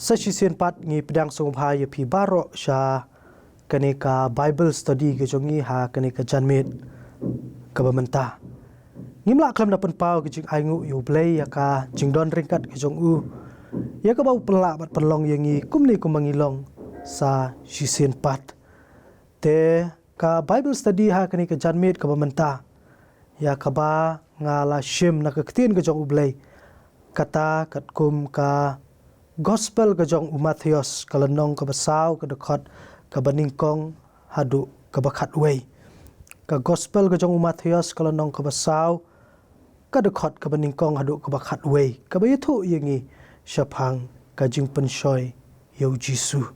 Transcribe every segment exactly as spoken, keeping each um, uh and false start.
Sa shisien pat ngi pdiang sngewbha ïa phi baroh sha kane ka Bible study ka jong ngi ha kane ka janmiet kaba mynta. Ngim lah khlem da pynpaw ka jingainguh ïa U Blei ïa ka jingdon ryngkat ka jong u, ïa kaba u pynlah bad pynlong ïa ngi kumne kumba ngi long sa shisien pat. Te ka Bible study ha kane ka janmiet kaba mynta, ïa kaba nga la shim na ka ktien ka jong U Blei, kata katkum ka Gospel ka jong u Mathaios, ka lynnong kaba saw, ka dkhot kaba nyngkong haduh kaba khatwei. Ka Gospel ka jong u Mathaios, ka lynnong kaba saw, ka dkhot kaba nyngkong haduh kaba khatwei, kaba ïathuh ïa ngi shaphang ka jingpynshoi ïa U Jisu.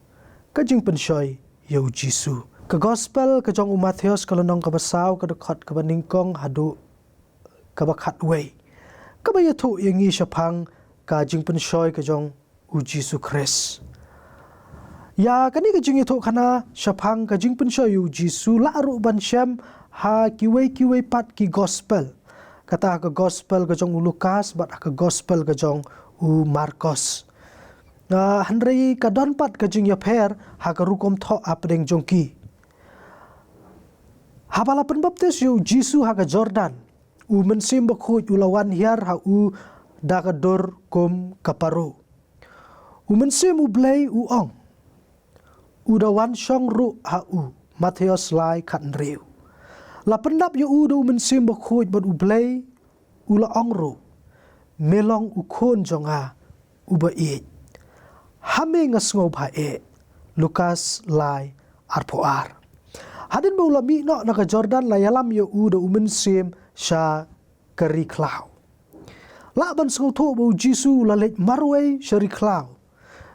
Ka jingpynshoi ïa U Jisu. Ka Gospel ka jong u Mathaios, ka lynnong kaba saw, ka dkhot kaba nyngkong haduh kaba khatwei, kaba ïathuh ïa ngi shaphang ka jingpynshoi ka jong U Jisu Khrist. Ïa kane ka jingïathuhkhana shaphang ka jingpynshoi ïa U Jisu lah ruh ban shem ha kiwei kiwei pat ki Gospel. Kata ka Gospel ka jong u Lukas bad ha ka Gospel ka jong u Markos. Ah, hynrei ka don pat ka jingïapher ha ka rukom thoh hapdeng jong ki. Haba la pynbaptis ïa U Jisu ha ka Jordan, U Mynsiem Bakhuid u la wan hiar ha u da ka dur kum ka paro. U Mynsiem U Blei u ong, u da wan shong ruh ha u. Mathaios lai khathynriew. La pyndap ïa u da U Mynsiem Bakhuid bad U Blei u la ong ruh, me long u Khun jong nga uba ïeit, ha me nga sngewbha eh. Lukas lai arphew ar. Hadien ba u la mih noh na ka Jordan, la ïalam ïa u da U Mynsiem sha ka ri khlaw. Lah ban sngewthuh ba U Jisu u la leit marwei sha ri khlaw.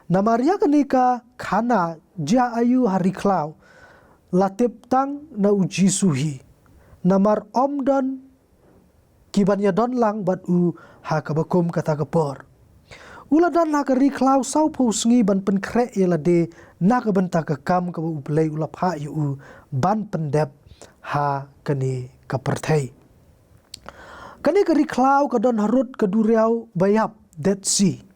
Namar ïa kane ka khana jia aïu ha ri khlaw la tip tang na U Jisu hi. Namar ym don ki ban ïadon lang bad u ha kaba kum kata ka por. U la don ha ka ri khlaw sawphew sngi ban pynkhreh ïa lade na ka bynta ka kam kaba U Blei u la phah ïa u ban pyndep ha kane ka pyrthei. Kane ka ri khlaw ka don harud ka duriaw ba ïap, Dead Sea.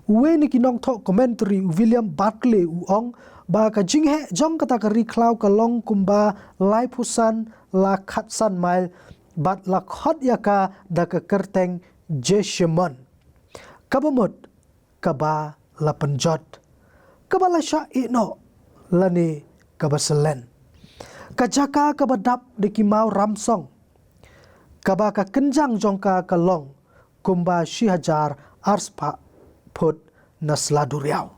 Uwei na ki nongthoh commentary u William Barclay u ong ba ka jingheh jong kata ka ri khlaw ka long kumba laiphew san la khatsan mail bad la khot ïa ka da ka kyrteng Jeshimon. Kaba mut kaba la pynjot, kaba la shah ïeh noh lane kaba syllen. Ka jaka kaba dap da ki maw ramsong, kaba ka kynjang jong ka ka long kumba shi hajar arspah phut na sla duriaw.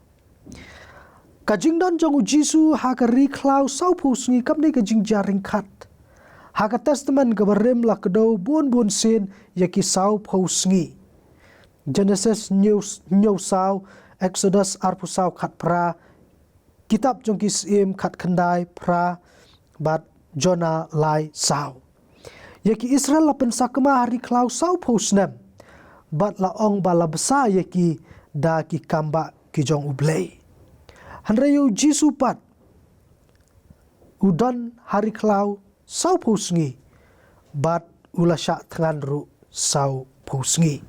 Ka jingdon jong U Jisu ha ka ri khlaw sawphew sngi kam dei ka jingjia ryngkat. Ha ka Testament kaba rim la kdew bun bun sien ïa ki sawphew sngi. Genesis hynñiew, hynñiew saw, Exodus arphew saw khatphra, Kitab jong ki Syiem khatkhyndai phra, bad Jonah lai saw. Ïa ki Israel la pynsakma ha ri khlaw sawphew snem bad la ong ba la bsa ïa ki da ki kambah ki jong U Blei. Hynrei ïa U Jisu pat u don ha ri khlaw sawphew sngi bad u la shah thngan ruh sawphew sngi.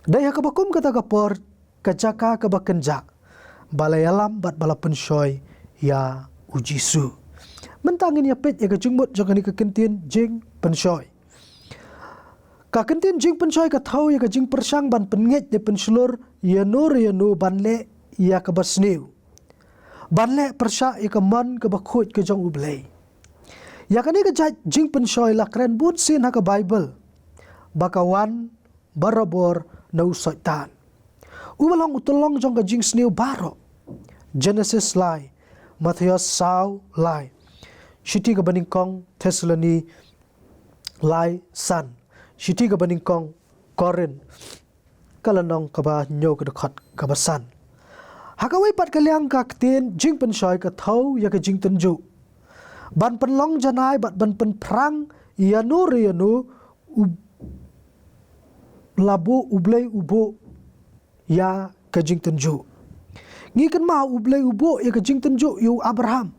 Dei ha kaba kum kata ka por, ka jaka kaba kynjah, ba la ïalam bad ba la pynshoi ïa U Jisu. Mynta ngin ïa peit ïa ka jingmut jong kane ka kyntien jingpynshoi. Ka kyntien jingpynshoi ka thew ïa ka jingpyrshang ban pynngeit ne pynshlur ïano re ïano ban leh ïa kaba sniew, ban leh pyrshah ïa ka mon kaba khuid ka jong U Blei. Ïa kane ka jait jingpynshoi la kren bun sien ha ka Baibl ba ka wan barabor na u Soitan, uba long u tyllong jong ka jingsniew baroh. Genesis lai, Mathaios saw lai, shithi kaba nyngkong Thessaloni lai san, shithi kaba nyngkong Korinth ka lynnong kaba hynñiew ka dkhot kaba san. Ha kawei pat ka liang ka ktien jingpynshoi ka thew ïa ka jingtynjuh, ban pynlong janai bad ban pynphrang ïano re ïano u la buh U Blei u buh ïa ka jingtynjuh. Ngi kynmaw U Blei u buh ïa ka jingtynjuh ïa u Abraham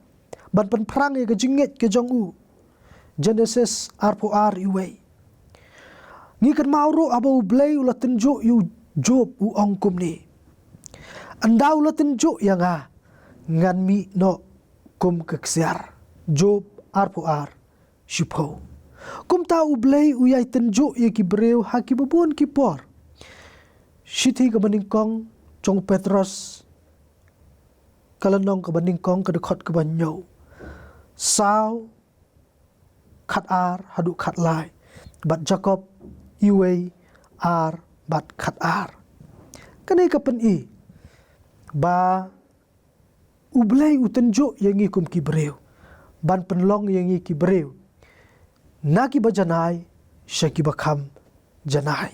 ban pynphrang ïa ka jingngeit ka jong u. Genesis arphew ar, uwei. Ngi kynmaw ruh haba U Blei u la tynjuh ïa u Job, u ong kumne: Ynda u la tynjuh ïa nga, ngan mih noh kum ka ksiar. Job arphew ar, shiphew. Kumta U Blei u ïai tynjuh ïa ki briew ha ki babun ki por. Shithi kaba nyngkong jong u Petros, ka lynnong kaba nyngkong, ka dkhot kaba hynñiew. Saw, khat ar haduh khat lai. Bad Jakob, iwei, ar bad khat ar. Kane ka pyni ba U Blei u tynjuh ïa ngi kum ki briew, ban pynlong ïa ngi ki briew na kiba janai sha kiba kham janai.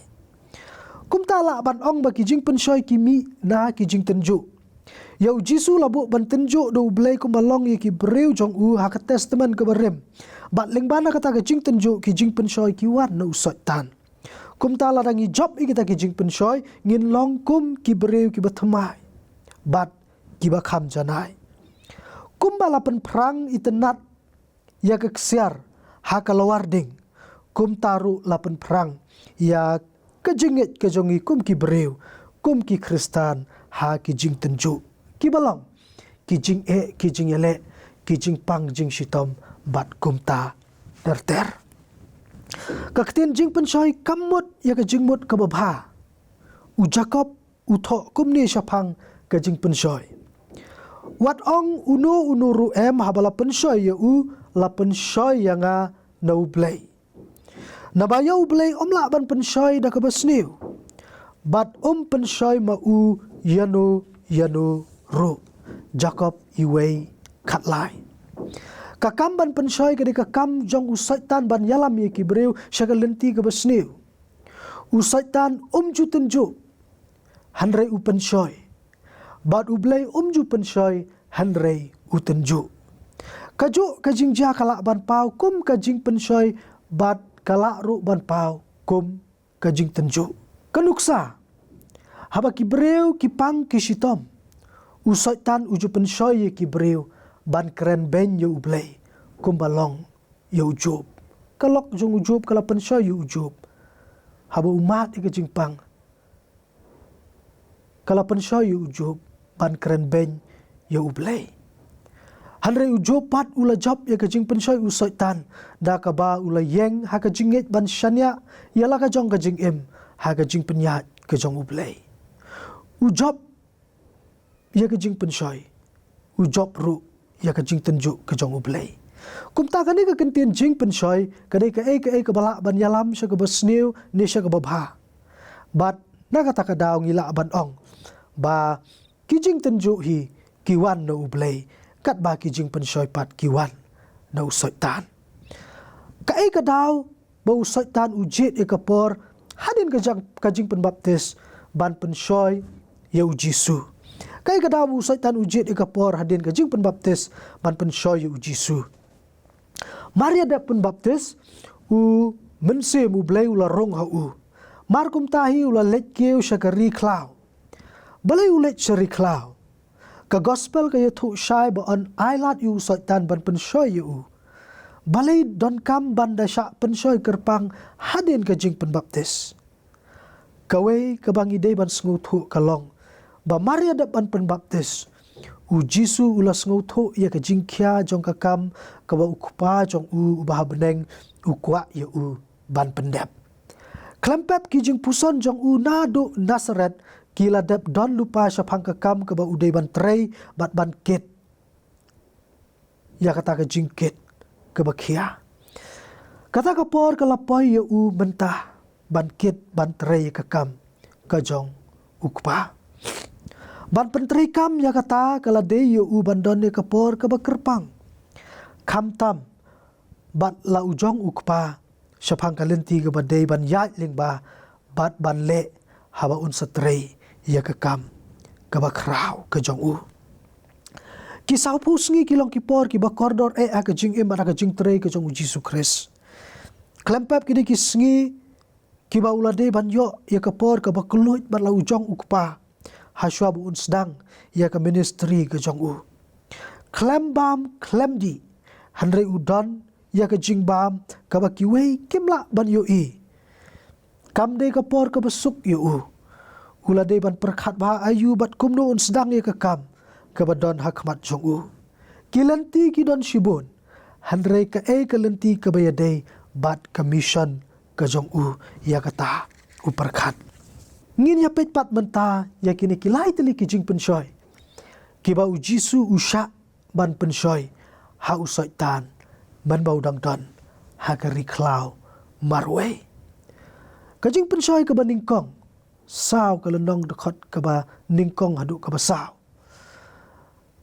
Kumta lah ban ong ba ki jingpynshoi ki mih na ki jingtynjuh. Ïa U Jisu la buh ban tynjuh da U Blei kumba long ïa ki briew jong u ha ka Testament kaba rim. Bad lyngba na kata ka jingtynjuh, ki jingpynshoi ki wan na u Soitan. Kumta lada ngi jop ïa kita ki jingpynshoi, ngin long kum ki briew kiba thymmai bad kiba kham janai. Kumba la pynphrang itynnad ïa ka ksiar ha ka lawar ding, kumta ruh la pynphrang ïa ka jingngeit ka jong ngi kum ki briew, kum ki Khristan, ha ki jingtynjuh kiba long ki jingeh, ki jingïaleh, ki jingpang jingshitom bad kumta ter ter. Ka ktien jingpynshoi kam mut ïa ka jingmut kaba bha. U Jakob u thoh kumne shaphang ka jingpynshoi: Wat ong uno uno ruh em haba la pynshoi ïa u, la pynshoi ïa nga na U Blei. Naba ïa U Blei ym lah ban pynshoi da kaba sniew, bad ym pynshoi ma u ïano ïano ruh. Jakob iwei, khat lai. Ka kam ban pynshoi ka dei ka kam jong u Soitan ban ïalam ïa ki briew sha ka lynti kaba sniew. U Soitan um ju tynjuh, hynrei u pynshoi. Bad U Blei um ju pynshoi, hynrei u tynjuh. Kajuh ka jingjia ka lah ban paw kum ka jingpynshoi, bad ka lah ruh ban paw kum ka jingtynjuh. Ka nuksa: haba ki briew ki pang ki shitom, u Soitan u ju pynshoi ïa ki briew ban kren beiñ ïa U Blei, kumba long ïa u Job. Ka lok jong u Job ka la pynshoi ïa u Job. Haba u mad ïa ka jingpang, ka la pynshoi ïa u Job ban kren beiñ ïa U Blei. Hynrei u Job pat u la jop ïa ka jingpynshoi u Soitan, da kaba u la ïeng ha ka jingngeit ban shaniah ïa la ka jong ka jingim ha ka jingpynïaid ka jong U Blei. U jop ïa ka jingpynshoi, u jop ruh ïa ka jingtynjuh ka jong U Blei. Kumta kane ka kyntien jingpynshoi ka dei kaei kaei kaba lah ban ïalam sha kaba sniew ne sha kaba bha. Bad na kata ka daw ngi lah ban ong ba ki jingtynjuh hi ki wan na U Blei, katba ki jingpynshoi pat ki wan na u Soitan. Kaei ka daw ba u Soitan u jied ïa ka por hadien ka jang, ka jingpynbaptis ban pynshoi ïa u Jisu? Kaei ka daw ba u Soitan u jied ïa ka por hadien ka jingpynbaptis ban pynshoi ïa u Jisu? Mar ïa dep pynbaptis, u Mynsiem U Blei u la rung ha u. Mar kumta hi u la leit kiew sha ka ri khlaw. Balei u leit sha ri khlaw? Ka Gospel ka ïathuh shai ba yn ailad ïa u Soitan ban pynshoi ïa u. Balei donkam ban da shah pynshoi kyrpang hadien ka jingpynbaptis? Kawei kaba ngi dei ban sngewthuh ka long ba mar ïa dep ban pynbaptis, u Jisu u la sngewthuh ïa ka jingkhia jong ka kam kaba u Kpa jong u uba ha bneng u kwah ïa u ban pyndep. Khlem pep ki jingpuson jong u naduh Nasaret, ki la dep don lypa shaphang ka kam kaba u dei ban trei bad ban kit ïa kata ka jingkit kaba khia. Kata ka por ka la poi ïa u mynta ban kit ban trei ïa ka kam ka jong u Kpa. Ban pyntreikam ïa kata ka la dei ïa u ban don ïa ka por kaba kyrpang. Khamtam bad la u jong u Kpa shaphang ka lynti kaba dei ban ïaid lyngba bad ban leh haba un sa trei ïa ka kam kaba khraw ka jong u. Ki sawphew sngi ki long ki por kiba kordor eh ha ka jingim bad ha ka jingtrei ka jong u Jisu Khrist. Khlem pep ki dei ki sngi kiba u la dei ban ïoh ïa ka por kaba kylluid bad la u jong u Kpa hashwa ba un sdang ïa ka ministry ka jong u. Khlem bam khlem dih, hynrei u don ïa ka jingbam kaba kiwei kim lah ban ïohi. Kam dei ka por kaba suk ïa u. U la dei ban pyrkhat bha aïu bad kumno un sdang ïa ka kam kaba don ha khmat jong u. Ki lynti ki don shibun, hynrei kaei ka lynti kaba ïadei bad ka mission ka jong u, ïa kata u pyrkhat. Ngin ïa peit pat mynta ïa kine ki lai tylli ki jingpynshoi kiba U Jisu u shah ban pynshoi ha u Soitan mynba u dang don ha ka ri khlaw marwei. Ka jingpynshoi kaba nyngkong, saw, ka lynnong dkhot kaba nyngkong haduh kaba saw.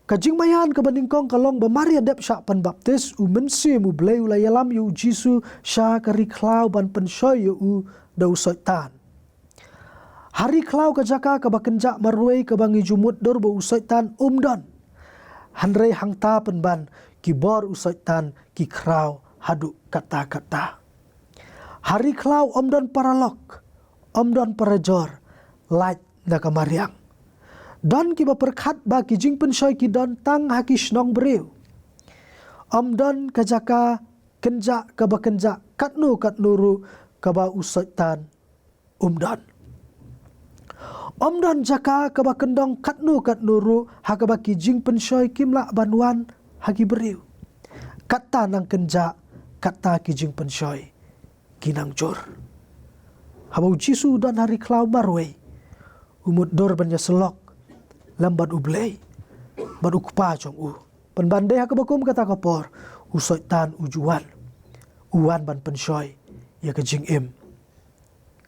Ka jingmaïan kaba nyngkong ka long ba mar ïa dep shah pynbaptis, U Mynsiem U Blei u la ïalam ïa U Jisu sha ka ri khlaw ban pynshoi ïa u da u Soitan. Ha ri khlaw, ka jaka kaba kynjah marwei kaba ngi ju mutdur ba u Soitan um don. Hynrei hangta pynban ki bor u Soitan ki khraw haduh katta katta. Ha ri khlaw ym don paralok, ym don parajor, lait na ka mariang. Don kiba pyrkhat ba ki jingpynshoi ki don tang ha ki shnong briew. Ym don ka jaka kynjah kaba kynjah katno katno ruh kaba u Soitan um don. Ym don jaka kaba kyndong katno katno ruh ha kaba ki jingpynshoi kim lah ban wan ha ki briew. Katta nang kynjah, katta ki jingpynshoi ki nang jur. Haba U Jisu u don ha ri khlaw marwei, u mutdur ban ïasyllok lem bad U Blei, bad U Kpa jong u. Pynban dei ha kaba kum kata ka por, u Soitan u ju wan, u wan ban pynshoi ïa ka jingim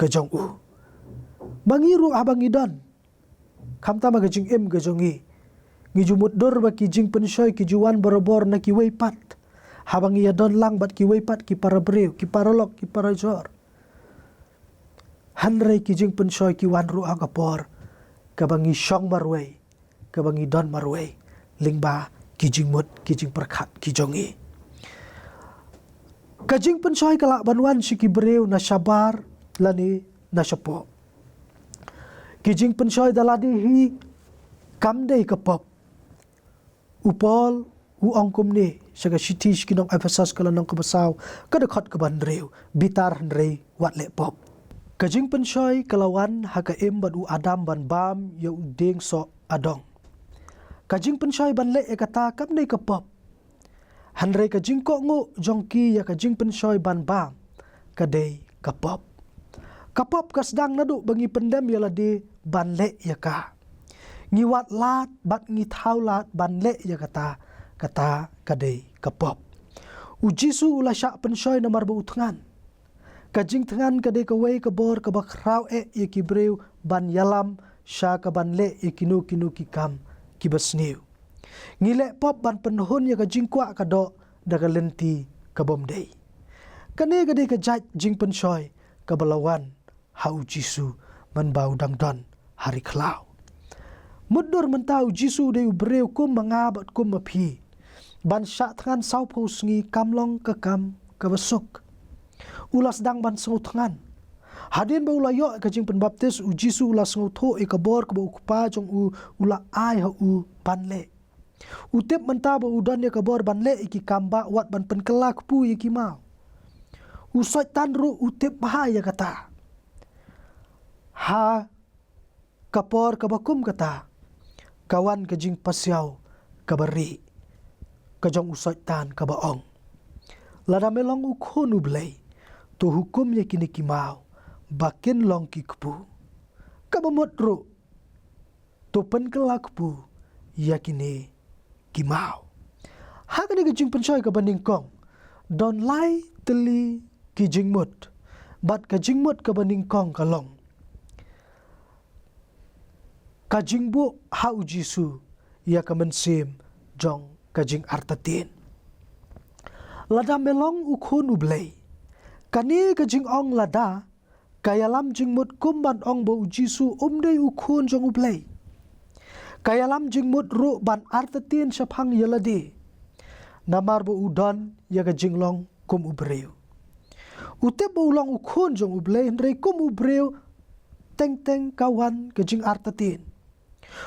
ka jong u. Ma ngi ruh haba ngi don, khamtam ha ka jingim ka jong ngi, ngi ju mutdur ba ki jingpynshoi ki ju wan barabor na kiwei pat. Haba ngi ïadon lang bad kiwei pat ki parabriew, ki paralok, ki parajor. Hynrei ki jingpynshoi ki wan ruh ha ka por kaba ngi shong marwei, kaba ngi don marwei lyngba ki jingmut, ki jingpyrkhat ki jong ngi. Ka jingpynshoi ka lah ban wan sha ki briew na shabar lane na shapoh. Ki jingpynshoi da lade hi kam dei ka pop. U Paul u ong kumne sha ka shithi sha ki nong Ephesos, ka lynnong kaba saw, ka dkhot kaba hynriew: Bitar hynrei wat leh pop. Ka jingpynshoi ka la wan ha ka Im bad u Adam ban bam ïa u dieng soh adong. Ka jingpynshoi ban leh ïa kata kam dei ka pop. Hynrei ka jingkohnguh jong ki ïa ka jingpynshoi ban bam ka dei ka pop. Ka pop ka sdang naduh ba ngi pyndem ïa lade ban leh ïa ka. Ngi wad lad bad ngi thaw lad ban leh ïa kata, kata ka dei ka pop. U Jisu u la shah pynshoi namar ba u thngan. Ka jingthngan ka dei kawei ka bor kaba khraw eh ïa ki briew ban ïalam sha ka ban leh ïa kino kino ki kam kiba sniew. Ngi leh pop ban pynhun ïa ka jingkwah ka doh da ka lynti ka bym dei. Kane ka dei ka jait jingpynshoi kaba la wan ha U Jisu mynba u dang don ha ri khlaw. Mutdur mynta, U Jisu u dei u briew kum ma nga bad kum ma phi. Ban shah thngan sawphew sngi kam long ka kam kaba suk. U la sdang ban sngewthngan. Hadien ba u la ïoh ka jingpynbaptis, U Jisu u la sngewthuh ïa ka bor kaba U Kpa jong u u la ai ha u ban leh. U tip mynta ba u don ïa ka bor ban leh ïa ki kam ba wat ban pynkylla kpu ïa ki maw. U Soitan ruh u tip bha ïa kata. Ha ka por kaba kum kata, ka wan ka jingpasiaw kaba rieh ka jong u Soitan kaba ong: Lada me long u Khun U Blei, to hukum ïa kine ki maw ba kin long ki kpu. Kaba mut ruh, to pynkylla kpu ïa kine ki maw. Ha kane ka jingpynshoi kaba nyngkong, don lai tylli ki jingmut. Bad ka jingmut kaba nyngkong ka long ka jingbuh ha U Jisu ïa ka mynsiem jong ka jingartatien. Lada me long u Khun U Blei. Kane ka jingong lada ka ïalam jingmut kum ban ong ba U Jisu um dei u Khun jong U Blei. Ka ïalam jingmut ruh ban artatien shaphang ïa lade. Namar ba u don ïa ka jinglong kum u briew. U tip ba u long u Khun jong U Blei, hynrei kum u briew teng teng ka wan ka jingartatien.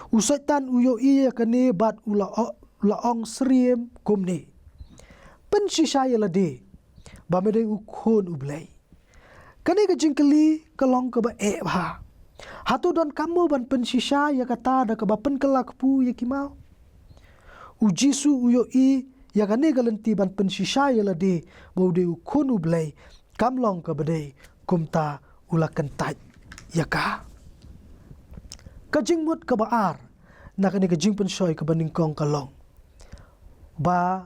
U Soitan u ïohi ïa kane bad u la o-, u la ong syriem kumne: Pynshisha ïa lade ba me dei u Khun U Blei. Kane ka jingkylli ka long kaba eh bha. Hato donkam mo ban pynshisha ïa kata da kaba pynkylla kpu ïa ki maw? U Jisu u ïohi ïa kane ka lynti ban pynshisha ïa lade ba u dei u khun U Blei, kam long kaba dei kumta u la kyntait ïa ka. Ka jingmut kaba ar na kane ka jingpynshoi kaba nyngkong ka long ba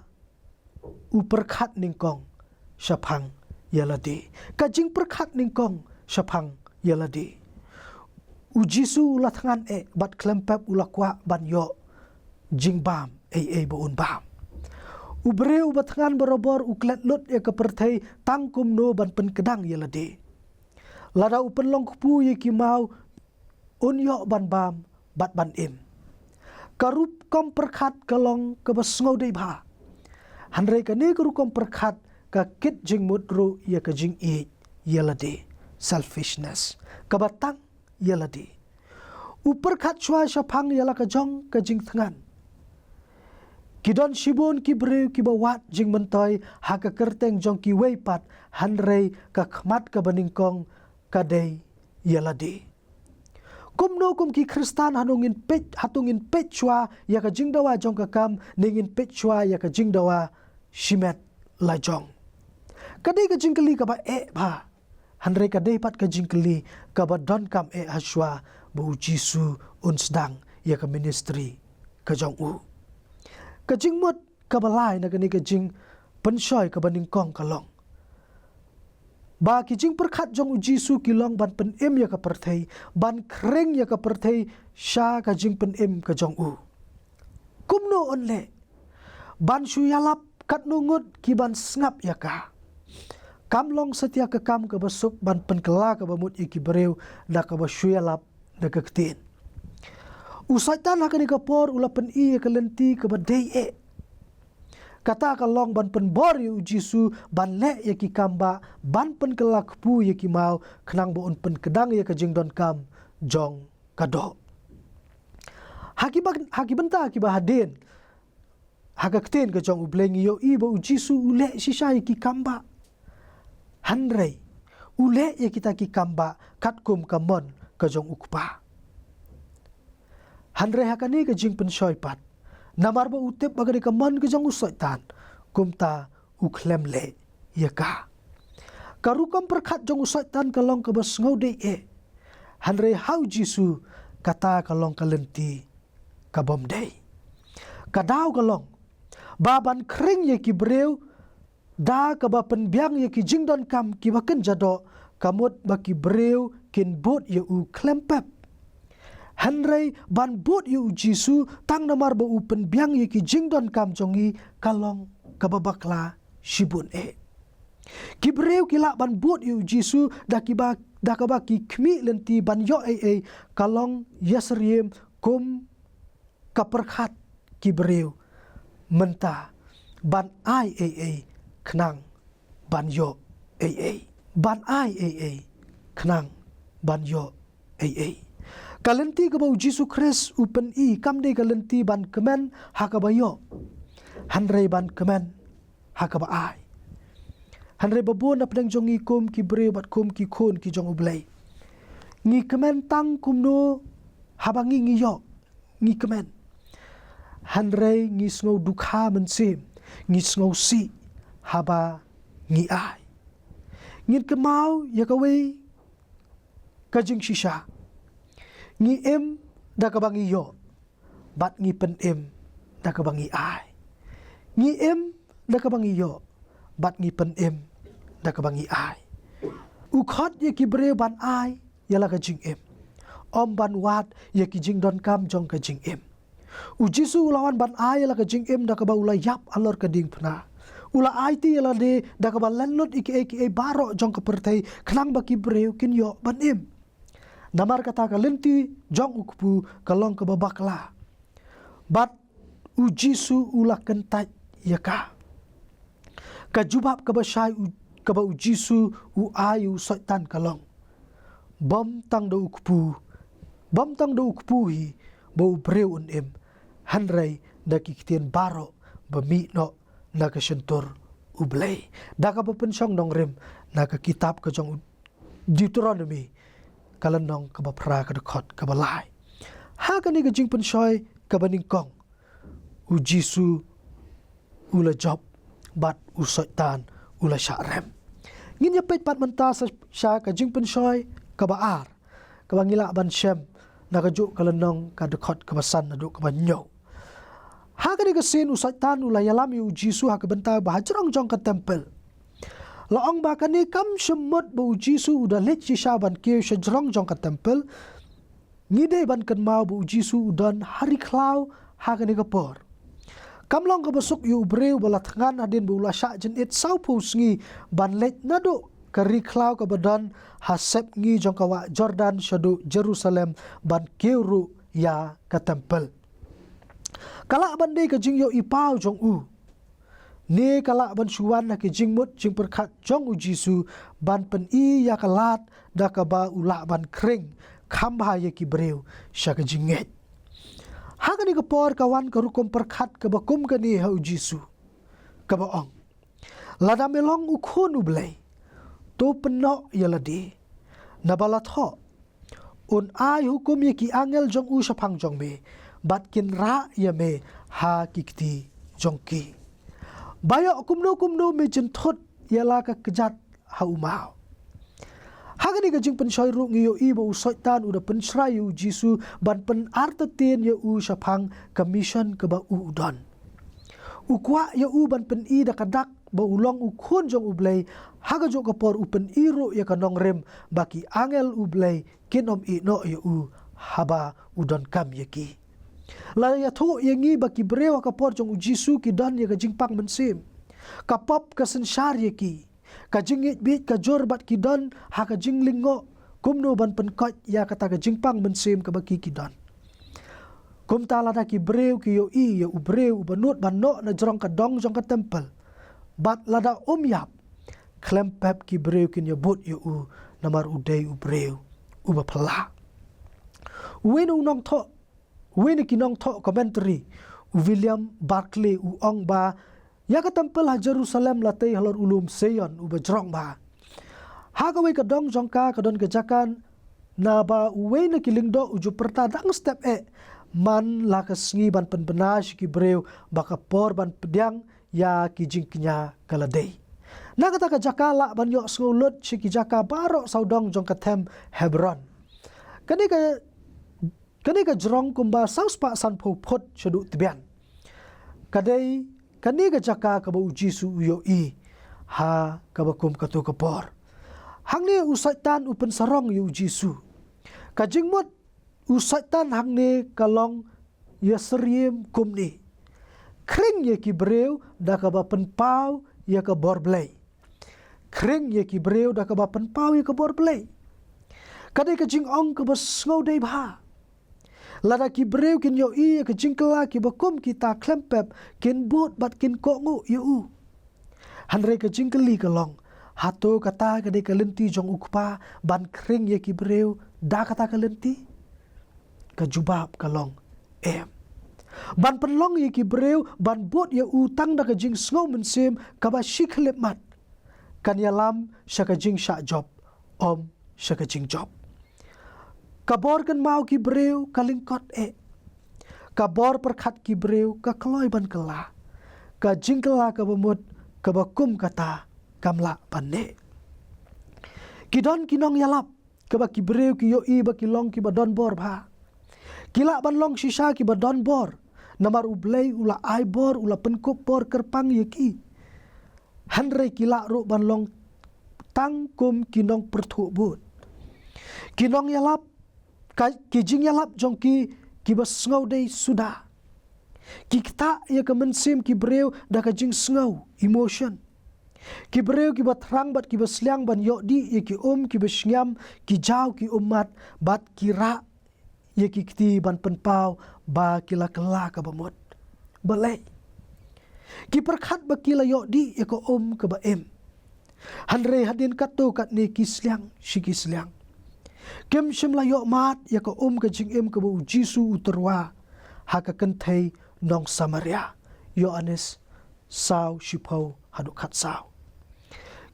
u pyrkhat nyngkong shaphang ïa lade. Ka jingpyrkhat nyngkong shaphang ïa lade. U Jisu u la thngan eh bad khlem pep u la kwah ban ïoh jingbam ei ei ba un bam. U briew uba thngan barabor u klet lut ïa ka pyrthei tang kumno ban pynkdang ïa lade. Lada u pynlong kpu ïa ki maw un ïoh ban bam bad ban im. Ka rukom pyrkhat ka long kaba sngewdei bha. Hynrei kane ka rukom pyrkhat ka kit jingmut ruh ïa ka jingïeit ïa lade, selfishness, kaba tang ïa lade. U pyrkhat shuwa shaphang ïa la ka jong ka jingthngan. Ki don shibun ki briew kiba wad jingmyntoi ha ka kyrteng jong kiwei pat, hynrei ka khmat kaba nyngkong ka dei ïa lade. Kumno kum ki Khristan hato ngin peit, hato ngin peit shuwa ïa ka jingdawa jong ka kam ne ngin peit shuwa ïa ka jingdawa shimet la jong? Ka dei ka jingkylli kaba eh bha. Hynrei ka dei pat ka jingkylli kaba donkam eh ha shuwa ba u Jisu un sdang ïa ka ministry ka jong u. Ka jingmut kaba lai na kane ka jingpynshoi kaba nyngkong ka long ba ki jingpyrkhat jong u Jisu ki long ban pynim ïa ka pyrthei, ban khring ïa ka pyrthei sha ka jingpynim ka jong u. Kumno un leh? Ban shu ïalap katno ngut ki ban sngap ïa ka. Kam long satia ka kam kaba suk ban pynkylla kaba mut ïa ki briew da kaba shu ïalap da ka ktien. U Soitan ha kane ka por u la pyni ïa ka lynti kaba dei eh. Kata ka long ban pynbor ïa u Jisu ban leh ïa ki kam ba ban pynkylla kpu ïa ki maw khnang ba un pynkdang ïa ka jingdonkam jong ka doh. Ha ki ba, ha ki bynta kiba hadien ha ka ktien ka jong U Blei ngi ïohi ba u Jisu u leh shisha ïa ki kam ba. Hynrei u leh ïa kita ki kam ba katkum ka mon ka jong u Kpa. Hynrei ha kane ka jingpynshoi pat, namar ba u tip ba kane ka mon ka jong u Soitan, kumta u khlem leh ïa ka. Ka rukom pyrkhat jong u Soitan ka long kaba sngewdei eh. Hynrei ha u Jisu kata ka long ka lynti kabym dei. Ka daw ka long ba ban khring ïa ki briew da kaba pynbiang ïa ki jingdonkam kiba kynja doh, ka mut ba ki briew kin bud ïa u khlem pep. Hynrei ban bud ïa u Jisu tang namar ba u pynbiang ïa ki jingdonkam jong ngi ka long kaba bakla shibun eh. Ki briew ki lah ban bud ïa u Jisu da kiba, da kaba ki khmih lynti ban ïoh ei ei, ka long ïasyriem kum ka pyrkhat ki briew mynta ban ai ei ei khnang ban ïoh ei ei. Ban ai ei ei khnang ban ïoh ei ei. Ka lynti kaba u Jisu Khrist u pyni kam dei ka lynti ban kmen ha kaba ïoh, hynrei ban kmen ha kaba ai. Hynrei ba bun na pdeng jong ngi kum ki briew bad kum ki khun ki jong U Blei, ngi kmen tang kumno haba ngi ngi ïoh, ngi kmen. Hynrei ngi sngew dukha mynsiem, ngi sngew sih haba ngi ai. Ngin kynmaw ïa kawei ka jingshisha. Ngi im da kaba ngi ïoh bad ngi pynim da kaba ngi ai. Ngi im da kaba ngi ïoh bad ngi pynim da kaba ngi ai. U khot ïa ki briew ban ai ïa la ka jingim, ym ban wad ïa ki jingdonkam jong ka jingim. U Jisu u la wan ban ai ïa la ka jingim da kaba u la ïap halor ka diengphna. U la aiti ïa lade da kaba len lut ïa kiei kiei baroh jong ka pyrthei khnang ba ki briew kin ïoh ban im. Namar kata ka lynti jong u kpu ka long kaba bakla. Bad u Jisu u la kyntait ïa ka. Ka jubab kaba shai u, kaba u Jisu u ai u Soitan ka long, bym tang da u kpu, bym tang da u kpu hi ba u briew un im, hynrei da ki ktien baroh ba mih noh na ka shyntur U Blei. Da kaba pynshong nongrim na ka kitab ka jong u Deuteronomy, ka lynnong kaba phra, ka dkhot kaba lai. Ha kane ka jingpynshoi kaba nyngkong, u Jisu u la jop bad u Soitan u la shah rem. Ngin ïa peit pat mynta sa sha ka jingpynshoi kaba ar, kaba ngi lah ban shem na kajuh ka lynnong, ka dkhot kaba san naduh kaba hynñiew. Ha kane ka sien u Soitan u la ïalam ïa u Jisu ha ka bynta ba hajrong jong ka templ. La ong ba kane kam shym mut ba u Jisu u da leit shisha ban kiew shajrong jong ka templ. Ngi dei ban kynmaw ba u Jisu u don ha ri khlaw ha kane ka por. Kam long kaba suk ïa u briew ba la thngan hadien ba u la shah jynit sawphew sngi ban leit naduh ka ri khlaw kaba don ha sepngi jong ka wah Jordan shaduh Jerusalem ban kiew ruh ïa ka templ. Ka lah ban dei ka jingïohi paw jong u, ne ka lah ban shu wan na ki jingmut jingpyrkhat jong u Jisu ban pyni ïa ka lad da kaba u lah ban khring kham bha ïa ki briew sha ka jingngeit. Ha kane ka por ka wan ka rukom pyrkhat kaba kum kane ha u Jisu, kaba ong, lada me long u Khun u Blei, to pynnoh ïa lade, naba la thoh, un ai hukum ïa ki angel jong u shaphang jong me, bad kin rah ïa me ha ki kti jong ki. Ba ïoh kumno kumno me jynthut ïa la ka kjat ha u maw. Ha kane ka jingpynshoi ruh ngi ïohi ba u Soitan u da pynshrai ïa u Jisu ban pynartatien ïa u shaphang ka mission kaba u u don. U kwah ïa u ban pyni da ka dak ba u long u Khun jong u Blei, ha kajuh ka por u pyni ruh ïa ka nongrim ba ki angel u Blei kin ym ïehnoh ïa u haba u donkam ïa ki. La ïathuh ïa ngi ba ki briew ha ka por jong u Jisu ki don ïa ka jingpang mynsiem. Ka pop ka synshar ïa ki. Ka jingngeit bieit ka jur bad ki don ha ka jinglyngngoh kumno ban pynkoit ïa kata ka jingpang mynsiem kaba ki ki don. Kumta lada ki briew ki ïohi ïa u briew uba nud ban noh na jrong ka dong jong ka templ, bad lada um ïap, khlem pep ki briew kin ïabud ïa u, namar u dei u briew uba phylla. Uwei na u nongthoh, uwei na ki nongthoh commentary, u William Barclay, u ong ba ïa ka templ ha Jerusalem la tei halor u lum Sion uba jrong bha. Ha kawei ka dong jong ka ka don ka jaka naba uwei na ki lyngdoh u ju pyrta dang step eh man la ka sngi ban pynbna sha ki briew ba ka por ban pdiang ïa ki jingkñia ka la dei. Na kata ka jaka lah ban ïohsngew lut sha ki jaka baroh sawdong jong ka them Hebron. Kane ka, kane ka jrong kumba saw spah sanphew phut shaduh tbian. Ka dei kane ka jaka kaba u Jisu u ïohi ha kaba kum kato ka por. Hangne u Soitan u pynsarong ïa u Jisu. Ka jingmut u Soitan hangne ka long ïasyriem kumne: khring ïa ki briew da kaba pynpaw ïa ka bor Blei. Khring ïa ki briew da kaba pynpaw ïa ka bor Blei. Ka dei ka jingong kaba sngewdei bha. Lada ki briew kin ïohi ïa ka jingkylla kiba kum kita khlem pep, kin bud bad kin kohnguh ïa u. Hynrei ka jingkylli ka long, hato kata ka dei ka lynti jong u Kpa ban khring ïa ki briew da kata ka lynti? Ka jubab ka long, em. Ban pynlong ïa ki briew ban bud ïa u tang da ka jingsngew mynsiem kaba shi khyllipmat kan ïalam sha ka jingshah jop, ym sha ka jingjop. Ka bor kynmaw ki briew ka lyngkot eh. Ka bor pyrkhat ki briew ka kloi ban kylla. Ka jingkylla kaba mut kaba kum kata kam lah ban neh. Ki don ki nongïalap kaba ki briew ki ïohi ba ki long kiba don bor bha. Ki lah ban long shisha kiba don bor, namar U Blei u la ai bor, u la pynkup bor kyrpang ïa ki. Hynrei ki lah ruh ban long tang kum ki nongpyrthuh bud. Ki nongïalap, ka, ki jingïalap jong ki kiba sngewdei suda. Ki ktah ïa ka mynsiem ki briew da ka jingsngew, emotion. Ki briew kiba thrang bad kiba sliang ban ïoh dih ïa ki um kiba shngiam, ki jaw, ki ummat, bad ki rah ïa ki kti ban pynpaw ba ki la kylla kaba mut. Balei? Ki pyrkhat ba ki la ïoh dih ïa ka um kaba im. Hynrei hadien katto katne ki sliang shi ki sliang. Kim shym la ïoh mad ïa ka um ka jingim kaba U Jisu u tyrwa ha ka kynthei nong Samaria. Ïoannis saw shiphew haduh khatsaw.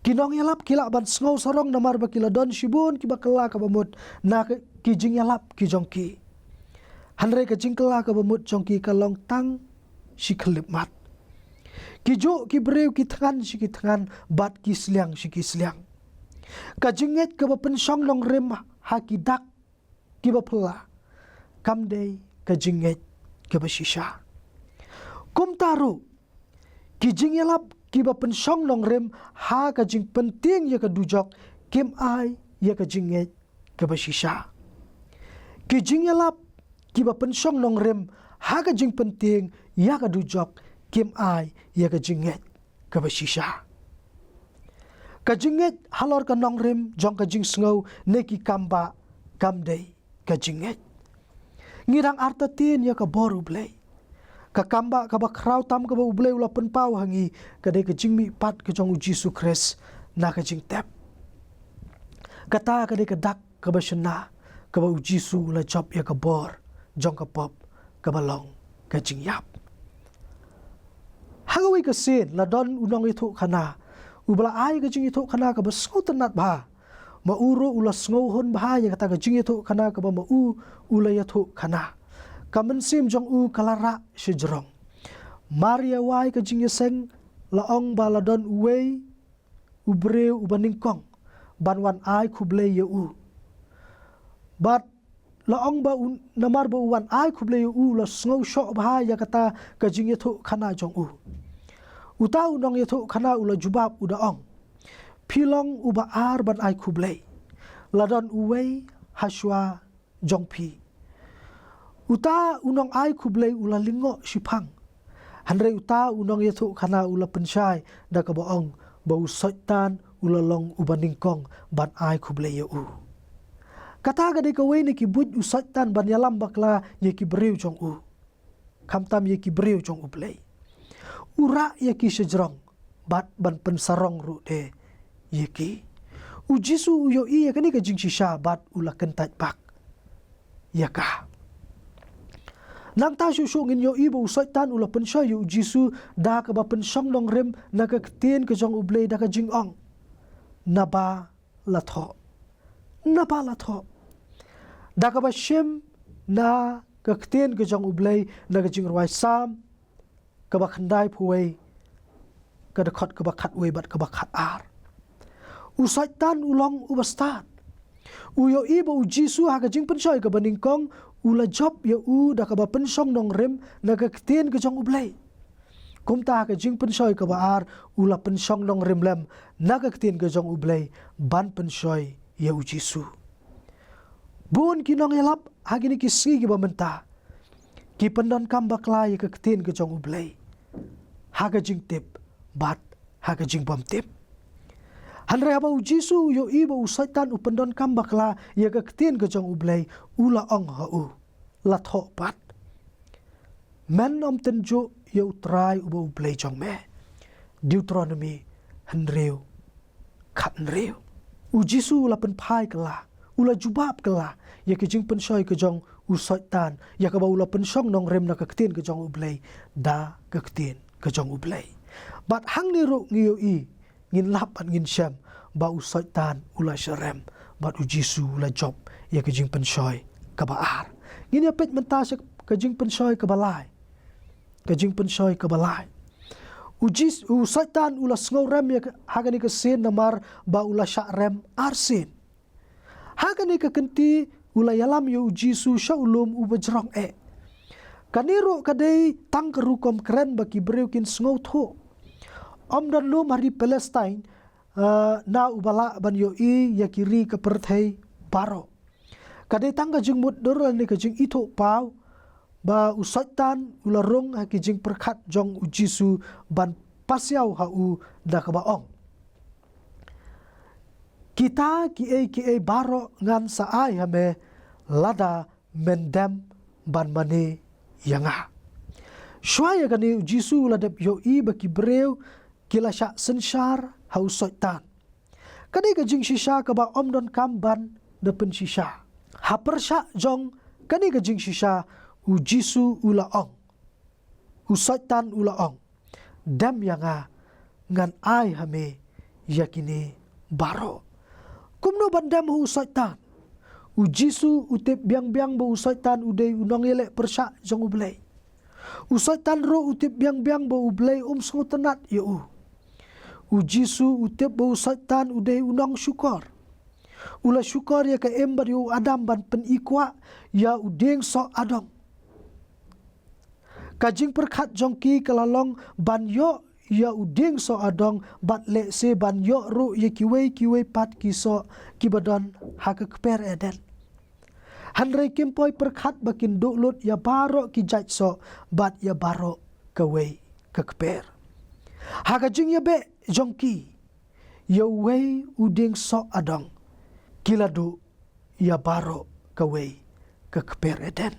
Ki nongïalap ki lah ban sngew sarong namar ba ki la don shibun kiba kylla kaba mut na ki jingïalap ki jong ki. Hynrei ka jingkylla kaba mut jong ki ka long tang shi khyllipmat. Ki juh ki briew ki thngan shi ki thngan bad ki sliang shi ki sliang. Ka jingngeit kaba pynshong nongrim ha ki dak kiba phylla kam dei ka jingngeit kaba shisha. Kumta ruh, ki jingïalap kiba pynshong nongrim ha ka jingpyntieng ïa ka dujok kim ai ïa ka jingngeit kaba shisha. Ki jingïalap kiba pynshong nongrim ha ka jingpyntieng ïa ka dujok kim ai ïa ka jingngeit kaba shisha. Ka jingngeit halor ka nongrim jong ka jingsngew ne ki kambah kam dei ka jingngeit. Ngi dang artatien ïa ka bor U Blei. Ka kambah kaba khraw tam kaba U Blei u la pynpaw ha ngi ka dei ka jingmihpat ka jong U Jisu Khrist na ka jingtep. Kata ka dei ka dak kaba shynna kaba U Jisu u la jop ïa ka bor jong ka pop kaba long ka jingïap. Ha kawei ka sien la don u nongïathuhkhana uba la ai ka jingïathuhkhana kaba sngewtynnat bha. Ma u ruh u la sngewhun bha ïa kata ka jingïathuhkhana kaba ma u u la ïathuhkhana. Ka mynsiem jong u ka la rah shajrong. Mar ïa wai ka jingïaseng la ong ba la don uwei u briew uba nyngkong ban wan ai khublei ïa u. Bad la ong ba u, namar ba u wan ai khublei ïa u, la sngew shoh bha ïa kata ka jingïathuhkhana jong u. Uta u nongïathuhkhana u la jubab u da ong, phi long uba ar ban ai khublei. La don uwei hashwa jong phi. Uta u nongai khublei u la lyngngoh shiphang. Hynrei uta u nongïathuhkhana u la pynshai da kaba ong ba u Soitan u la long uba nyngkong ban ai khublei ïa u. Kata ka dei kawei na ki buit u Soitan ban ïalam bakla ïa ki briew jong u. Khamtam ïa ki briew jong U Blei. U rah ïa ki shajrong bad ban pynsarong ruh de ïa ki. U Jisu u ïohi ïa kane ka jingshisha bad u la kyntait bak ïa ka. Nangta shuh shuh ngin ïohi ba u Soitan u la pynshoi ïa u Jisu da kaba pynshong nongrim na ka ktien ka jong U Blei da ka jingong, naba la thoh. Naba la thoh. Da kaba shim na ka ktien ka jong U Blei na ka jingrwai Salm kaba khyndaiphew wei, ka dkhot kaba khatwei bad kaba khatar. U Soitan u long uba stad. U ïohi ba u Jisu ha ka jingpynshoi kaba nyngkong u la jop ïa u da kaba pynshong nongrim na ka ktien ka jong U Blei. Kumta ha ka jingpynshoi kaba ar u la pynshong nongrim lem na ka ktien ka jong U Blei ban pynshoi ïa u Jisu. Bun ki nongïalap ha kine ki sngi kiba mynta ki pyndonkam bakla ïa ka ktien ka jong U Blei ha ka jingtip bad ha ka jingbymtip. Hynrei haba u Jisu u ïohi ba u Soitan u pyndonkam bakla ïa ka ktien ka jong U Blei, u la ong ha u, la thoh pat, men ym tynjuh ïa U Trai uba U Blei jong me. Deuteronomi hynriew khathynriew. U Jisu u la pynphai kylla, u la jubab kylla ïa ka jingpynshoi ka jong u Soitan ïa kaba u la pynshong nongrim na ka ktien ka jong U Blei da ka ktien ka jong U Blei. Bad hangne ruh ngi ïohi, ngin lap bad ngin shem ba u Soitan u la sharem bad u Jisu u la jop ïa ka jingpynshoi kaba ar. Ngin ïa peit mynta sha ka jingpynshoi kaba lai. Ka jingpynshoi kaba lai. U Jis, u Soitan u la sngewrem ïa ka, ha kane ka sien namar ba u la shah rem arsien. Ha kane ka kynti u la ïalam ïa u Jisu sha u lum uba jrong eh. Kane ruh ka dei tang ka rukom kren ba ki briew kin sngewthuh. Ym don lum ha ri Palestine, eh, na uba lah ban ïohi ïa ki ri ka pyrthei baroh. Ka dei tang ka jingmutdur lane ka jingithuhpaw ba u Soitan u la rung ha ki jingpyrkhat jong u Jisu ban pasiaw ha u da kaba ong, kita kiei kiei baroh ngan sa ai ha me lada men dem ban mane ïa nga. Shuwa ïa kane u Jisu u la dep ïohi ba ki briew ki la shah synshar ha u Soitan. Ka dei ka jingshisha kaba ym donkam ban da pynshisha. Ha pyrshah jong kane ka jingshisha u Jisu u la ong, u Soitan u la ong, dem ïa nga, ngan ai ha me ïa kine baroh. Kumno ban dem ha u Soitan? U Jisu u tip biang biang ba u Soitan u dei u nongïaleh pyrshah jong U Blei. U Soitan ruh u tip biang biang ba U Blei um sngewtynnat ïa u. U Jisu u tip ba u Soitan u dei u nongshukor. U la shukor ïa ka Im bad ïa u Adam ban pyni kwah ïa u dieng soh adong. Ka jingpyrkhat jong ki ka la long ban ïoh ïa u dieng soh adong bad lehse ban ïoh ruh ïa kiwei kiwei pat ki soh kiba don ha ka kper Eden. Hynrei kim poi pyrkhat ba kin duh lut ïa baroh ki jait soh bad ïa baroh kawei ka kper. Ha ka jingïabeh jong ki ïa uwei u dieng soh adong, ki la duh ïa baroh kawei ka kper Eden.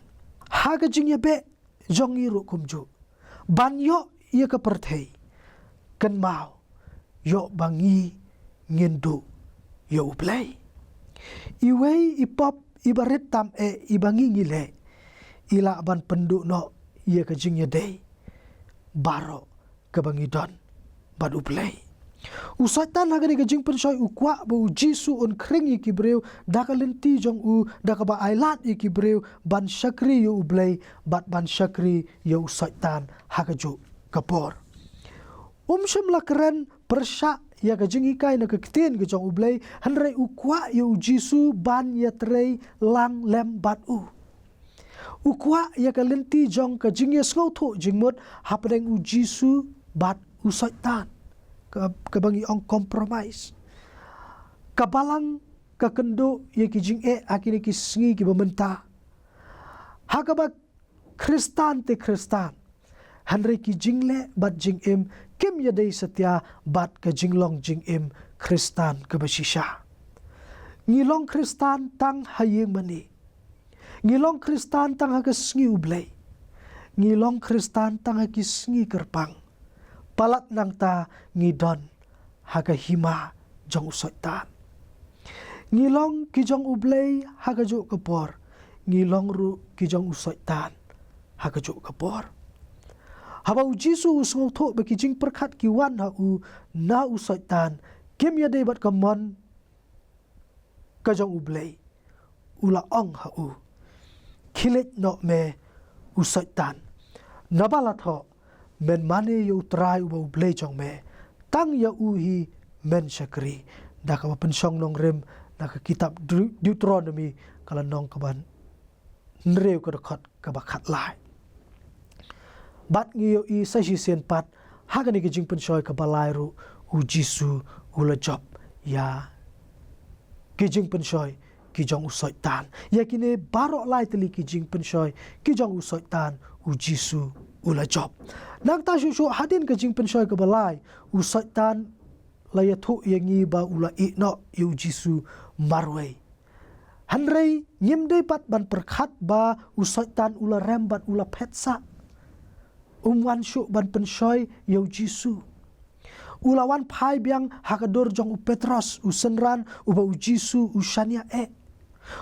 Ha ka jingïabeh jong ngi ruh kumjuh, ban ïoh ïa ka pyrthei, kynmaw ïoh ba ngi ngin duh ïa U Blei. Iwei i pop iba rit tam eh iba ngi ngi leh, i lah ban pynduh noh ïa ka jingïadei baroh kaba ngi don bad U Blei. U Soitan ha kane ka jingpynshoi u kwah ba U Jisu un khring ïa ki briew da ka lynti jong u, da kaba ailad ïa ki briew ban shakri ïa U Blei bad ban shakri ïa u Soitan ha kajuh ka por. Um shym la kren pyrshah ïa ka jinghikai na ka ktien ka jong U Blei, hynrei u kwah ïa U Jisu ban ïatrei lang lem bad u. U kwah ïa ka lynti jong ka jingïasngewthuh jingmut hapdeng U Jisu bad u Soitan. Ka, kaba ngi ong compromise. Ka Balang ka kynduh ïa ki jingeh ha kine ki sngi kiba mynta. Ha kaba Khristan te Khristan, hynrei ki jingleh bad jingim kim ïadei satia bad ka jinglong jingim Khristan kaba shisha. Ngi long Khristan tang ha ïing mane. Ngi long Khristan tang ha ka sngi U Blei. Ngi long Khristan tang ha ki sngi kyrpang. Palat nangta ngi don ha ka hima jong u Soitan. Ngi long ki jong U Blei ha kajuh ka por, ngi long ruh ki jong u Soitan ha kajuh ka por. Haba U Jisu u sngewthuh ba ki jingpyrkhat ki wan ha u na u Soitan, kim ïadei bad ka mon ka jong U Blei, u la ong ha u, khie leit noh me u Soitan. Naba la thoh, men mane ïa U Trai uba U Blei jong me, tang ïa u hi men shakri. Da kaba pynshong nongrim na ka kitab Deut-, Deuteronomy ka lynnong kaba hynriew ka dkhot kaba khatlai. Bad ngi ïohi sa shisien pat ha kane ka jingpynshoi kaba lai ruh U Jisu u la jop ïa ki jingpynshoi ki jong u Soitan. Ïa kine baroh lai tylli ki jingpynshoi ki jong u Soitan U Jisu u la jop. Nangta shuh shuh hadien ka jingpynshoi kaba lai, u Soitan la ïathuh ïa ngi ba u la ïeh noh ïa U Jisu marwei. Hynrei ngim dei pat ban pyrkhat ba u Soitan u la rem bad u la phet sah. Um wan shuh ban pynshoi ïa U Jisu. U la wan phai biang ha ka dur jong u Petros, u synran uba U Jisu u shaniah eh.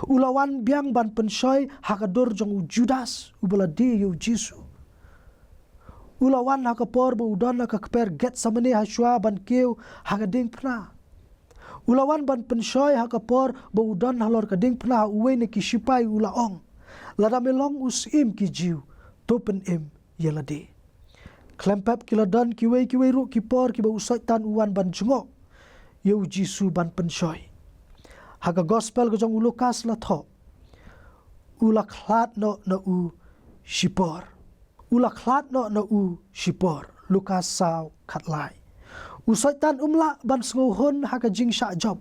U la wan biang ban pynshoi ha ka dur jong u Judas uba la die ïa U Jisu. U la wan ha ka por ba u don ha ka kper Getsemane ha shuwa ban kiew ha ka diengphna. U la wan ban pynshoi ha ka por ba u don halor ka diengphna ha uwei na ki shipai, u la ong, lada me long u Syiem ki Jiw, to pynim ïa lade. Khlem pep ki la don kiwei kiwei ruh ki por kiba u Soitan u wan ban jngoh ïa U Jisu ban pynshoi. Ha ka gospel ka jong u Lukas la thoh, u la khlad noh na u shipor. U la khlad noh na u shipor. Lukas saw khatlai. U Soitan um lah ban sngewhun ha ka jingshah jop.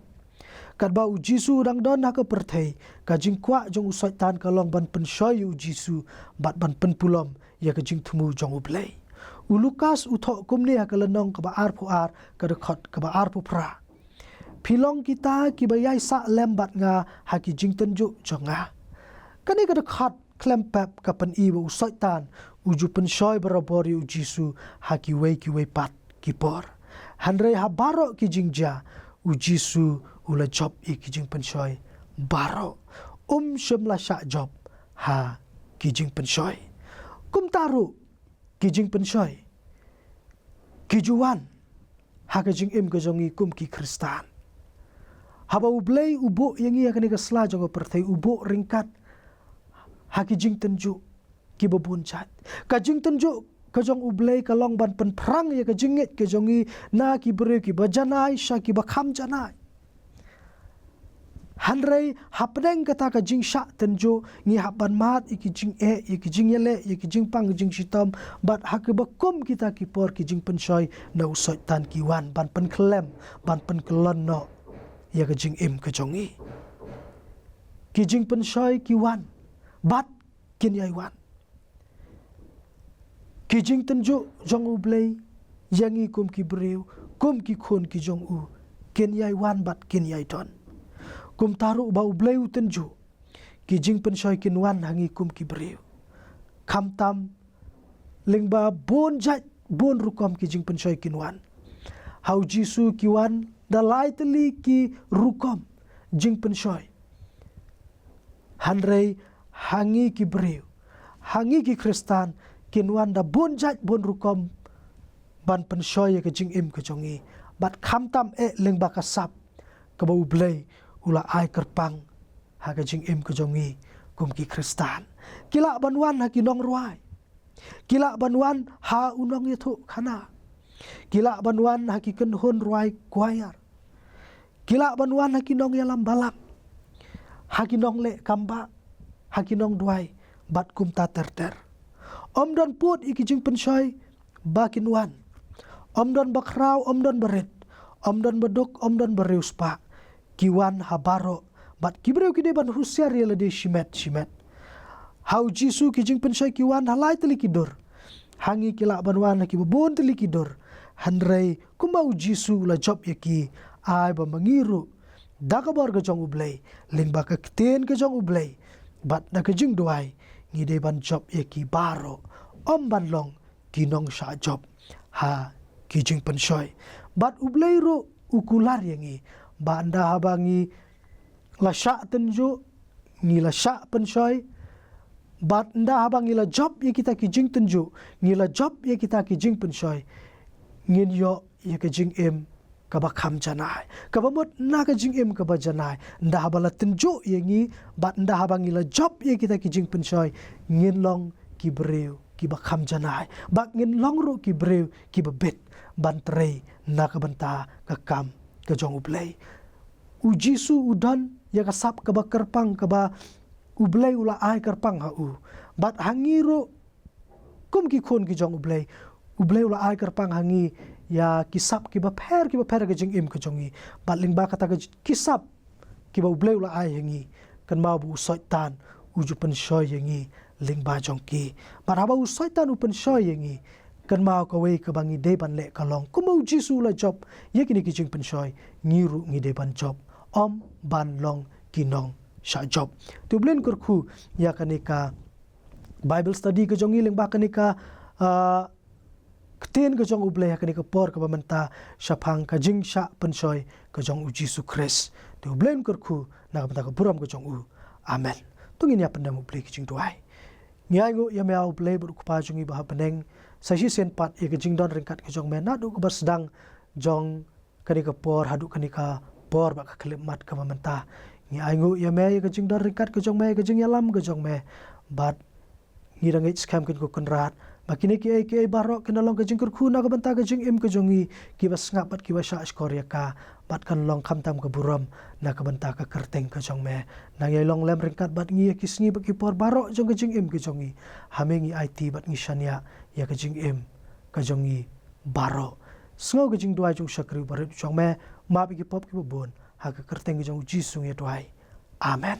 Katba U Jisu u dang don ha ka pyrthei, ka jingkwah jong u Soitan ka long ban pynshoi ïa U Jisu bad ban pynpulom ïa ka jingthmu jong U Blei. U Lukas u thoh kumne ha ka lynnong kaba arphew ar, ka dkhot kaba arphew phra. Phi long kita kiba ïai sah lem bad nga ha ki jingtynjuh jong nga. Kane ka dkhot khlem pep ka pyni ba u Soitan u ju pynshoi barabor ïa U Jisu ha kiwei kiwei pat ki por. Hynrei ha baroh ki jingjia, U Jisu u la jop ïa ki jingpynshoi baroh. Um shym la shah jop ha ki jingpynshoi. Kumta ruh ki jingpynshoi ki ju wan ha ka jingim ka jong ngi kum ki Khristan. Haba U Blei u buh ïa ngi ha kane ka sla jong ka pyrthei, u buh ryngkat ha ki jingtynjuh kiba bun jait. Ka jingtynjuh ka jong U Blei ka long ban pynphrang ïa ka jingngeit ka jong ngi na ki briew kiba janai sha kiba kham janai. Hynrei hapdeng kata ka jingshah tynjuh ngi hap ban mad ïa ki jingeh, ïa ki jingïaleh, ïa ki jingpang, ki jingshitom, bad ha kiba kum kita ki por ki jingpynshoi na u Soitan ki wan ban pynkhlem, ban pynkyllon noh ïa ka jingim ka jong ngi. Ki jingpynshoi ki wan bad kin ïai wan. Ki jingtynjuh jong U Blei ïa ngi kum ki briew, kum ki khun ki jong u, kin ïai wan bad kin ïai don. Kumta ruh ba U Blei u tynjuh, ki jingpynshoi kin wan ha ngi kum ki briew. Khamtam lyngba bun jait bun rukom ki jingpynshoi kin wan. Ha U Jisu ki wan da lai tylli ki rukom jingpynshoi. Hynrei ha ngi ki briew, ha ngi ki Khristan, kin wan da bun jait bun rukom ban pynshoi ïa ka jingim ka jong ngi. Bad khamtam eh lyngba ka sap kaba U Blei u la ai kyrpang ha ka jingim ka jong ngi kum ki Khristan. Ki lah ban wan ha ki nongrwai. Ki lah ban wan ha u nongïathuhkhana. Ki lah ban wan ha ki kynhun rwai choir. Ki lah ban wan ha ki nongïalam balang, ha ki nongleh kambah, ha ki nongduwai, bad kumta ter ter. Ym don pud ïa ki jingpynshoi ba kin wan. Ym don bakhraw, ym don barit, ym don baduk, ym don bariewspah. Ki wan ha baroh, bad ki briew ki dei ban husiar ïa lade shimet shimet. Ha U Jisu ki jingpynshoi ki wan ha lai tylli ki dur. Ha ngi ki lah ban wan ha kiba bun tylli ki dur. Hynrei kumba U Jisu u la jop ïa ki, ai ba ma ngi ruh, da ka bor ka jong U Blei, lyngba ka ktien ka jong U Blei, bad da ka jingduwai, ngi dei ban jop ïa ki baroh, ym ban long ki nongshah jop ha ki jingpynshoi. Bad U Blei ruh u kular ïa ngi ba ynda haba ngi la shah tynjuh, ngi la shah pynshoi, bad ynda haba ngi la jop ïa kita ki jingtynjuh, ngi la jop ïa kita ki jingpynshoi, ngin ïoh ïa ka jingim kaba kham janai, kaba mut na ka jingim kaba janai. Ynda haba la tynjuh ïa ngi, bad ynda haba ngi la jop ïa kita ki jingpynshoi, ngin long ki briew kiba kham janai, bad ngin long ruh ki briew kiba bit ban trei na ka bynta ka kam ka jong U Blei. U Jisu u don ïa ka sap kaba kyrpang kaba U Blei u la ai kyrpang ha u. Bad ha ngi ruh kum ki khun ki jong U Blei, U Blei u la ai kyrpang ha ngi ïa ki sap kiba pher kiba pher ha ka jingim ka jong ngi. Bad lyngba kata ka j-, ki sap kiba U Blei u la ai ha ngi, kynmaw ba u Soitan u ju pynshoi ïa ngi lyngba jong ki. Bad haba u Soitan u pynshoi ïa ngi, kynmaw kawei kaba ngi dei ban leh ka long, kumba U Jisu u la jop ïa kine ki jingpynshoi, ngi ruh ngi dei ban jop, ym ban long ki nongshah jop. Te U Blei un kyrkhu ïa kane ka Bible study ka jong ngi lyngba kane ka, ah, ktien ka jong U Blei ha kane ka por kaba mynta shaphang ka jingshah pynshoi ka jong U Jisu Khrist. Te U Blei un kyrkhu na ka bynta ka burom ka jong u. Amen. To ngin ïa pyndem, U Blei, ka jingduwai. Ngi ainguh ïa me, ah U Blei, bad U Kpa jong ngi ba ha bneng, sa shisien pat ïa ka jingdon ryngkat ka jong me naduh kaba sdang jong kane ka por haduh kane ka por bad ka khyllipmat kaba mynta. Ngi ainguh ïa me ïa ka jingdon ryngkat ka jong me, ïa ka jingïalam ka jong me. Bad ngi da ngeit skhem, Kynrad, ba kine kiei kiei baroh kin da long ka jingkyrkhu na ka bynta ka jingim ka jong ngi, kiba sngap bad kiba shahshkor ïa ka, bad kan long khamtam ka burom na ka bynta ka kyrteng ka jong me. Nang ïai long lem ryngkat bad ngi ïa ki sngi bad ki por baroh jong ka jingim ka jong ngi. Ha me ngi aiti bad ngi shaniah ïa ka jingim ka jong ngi baroh. Sngew ka jingduwai jong u shakri uba rit jong me, map ïa ki pop kiba bun, ha ka kyrteng ka jong U Jisu ngi duwai. Amen.